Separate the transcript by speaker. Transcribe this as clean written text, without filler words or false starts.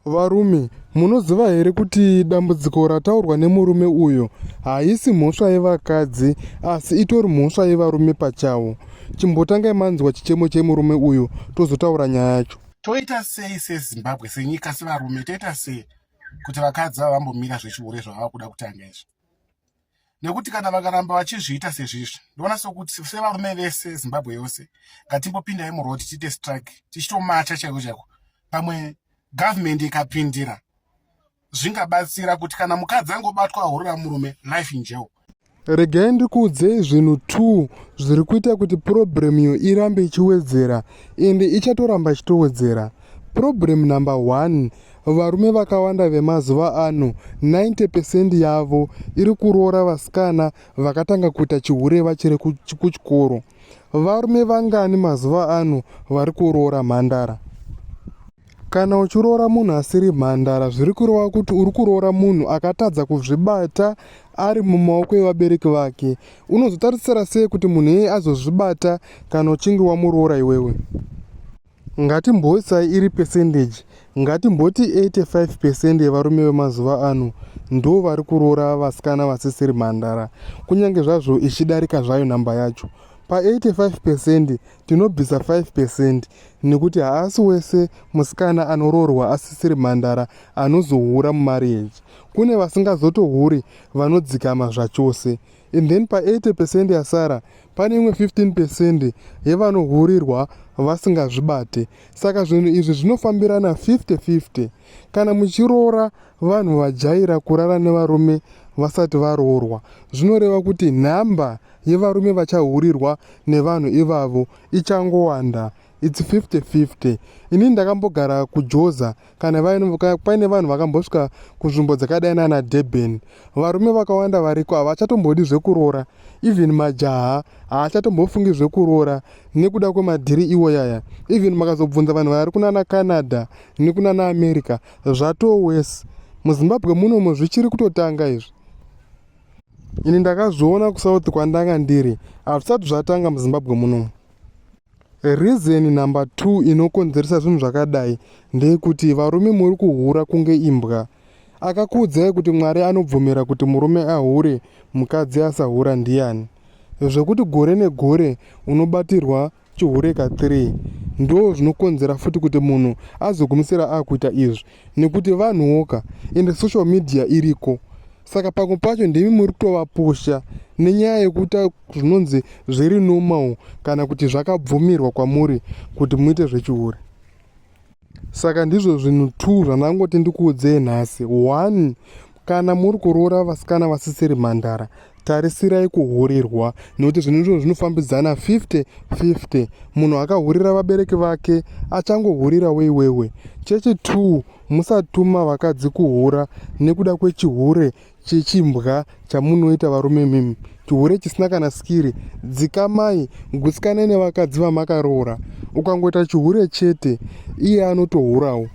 Speaker 1: Varume, munoziva here kuti dambudziko rataurwa nemurume uyo haisi mhosva yevakadzi asi itori mhosva yevarume pachavo? Chimbotangai manzwa chichemo chemurume uyo tozotaura nyaya yacho.
Speaker 2: Toita sei seZimbabwe, senyika, sevarume, toita sei kuti vakadzi ava vambomira zvechihure zvavava kuda kutanga izvi? Nekuti kana vakaramba vachizviita sezvizvi, ndoona sokuti sevarume vese Zimbabwe yose ngatimbopindai muroad tiite strike, tichitomacha chaiko chaiko. Pamwe government ikapindira zvingabatsira kuti kana mukadzi angobatwa ahurira murume, life in jail.
Speaker 1: Regai ndikuudzei zvinhu 2 zviri kuita kuti problem iyo irambe ichiwedzera, ende ichatoramba ichitowedzera. Problem number 1, varume vakawanda vemazuva ano 90 percent yavo iri kuroora vasikana vakatanga kuita chihure vachiri kuchikoro. Varume vangani mazuva ano vari kuroora mhandara? Kana uchiroora munhu asiri mhandara zviri kureva kuti uri kuroora munhu akatadza kuzvibata ari mumaoko evabereki vake. Unozotarisira sei kuti munhu iyeye azozvibata kana uchinge wamuroora iwewe? Ngatimboisai iri percentage, ngatimboti 85 percent yevarume vemazuva ano ndo vari kuroora vasikana vasisiri mhandara, kunyange zvazvo ichidarika zvayo nhamba yacho. Pa 85 percent tinobvisa 5 percent nekuti haasi wese musikana anoroorwa asisiri mhandara anozohura mumarriage. Kune vasingazotohuri vanodzikama zvachose. And then pa 80 percent yasara pane imwe 15 percent yevanohurirwa vasingazvibate. Saka zvinhu izvi zvinofambirana 50-50. Kana muchiroora vanhu vajaira kurara nevarume vasati varoorwa, zvinoreva kuti nhamba yevarume vachahurirwa nevanhu ivavo ichangowanda. It's 50-50. Inini ndakambogara kuJoza kana paine vanhu vakambosvika kunzvimbo dzakadai nana Durban. Varume vakawanda variko havachatombodi zvekuroora, even majaha haachatombofungi zvekuroora nekuda kwemadhiri iwoyaya. Even makazobvunza vanhu vari kunana Canada nekunana America zvatoo worse. MuZimbabwe munomu zvichiri kutotanga izvi. Ini ndakazviona kuSouth kwandanga ndiri, hazvisati zvatanga muZimbabwe munomu. Reason number 2 inokonzeresa zvinhu zvakadai ndeyekuti varume muri kuhura kunge imbwa. Akakuudzai kuti Mwari anobvumira kuti murume ahure mukadzi asahura ndiyani? Zvekuti gore negore unobatirwa chihure ka 3 ndo zvinokonzera futi kuti munhu azogumisira akuita izvi nekuti vanhuwoka ende social media iriko. Saka pamwe pacho ndimi muri kutovapusha nenyaya yekuita zvinonzi zviri normal kana kuti zvakabvumirwa kwamuri kuti muite zvechihure. Saka ndizvo zvinhu 2 zvandangoti ndikuudzei nhasi. 1 kana muri kuroora vasikana vasisiri mhandara, tarisirai kuhurirwa nekuti zvinhu izvozvo zvinofambidzana 50-50. Munhu akahurira vabereki vake achangohurirawo iwewe. Chechi 2 musatuma vakadzi kuhura nekuda kwechihure chechimbwa chamunoita varume imimi, chihure chisina kana skiri. Dzikamai, gutsikanai nevakadzi vamakaroora. Ukangoita chihure chete iye anotohurawo.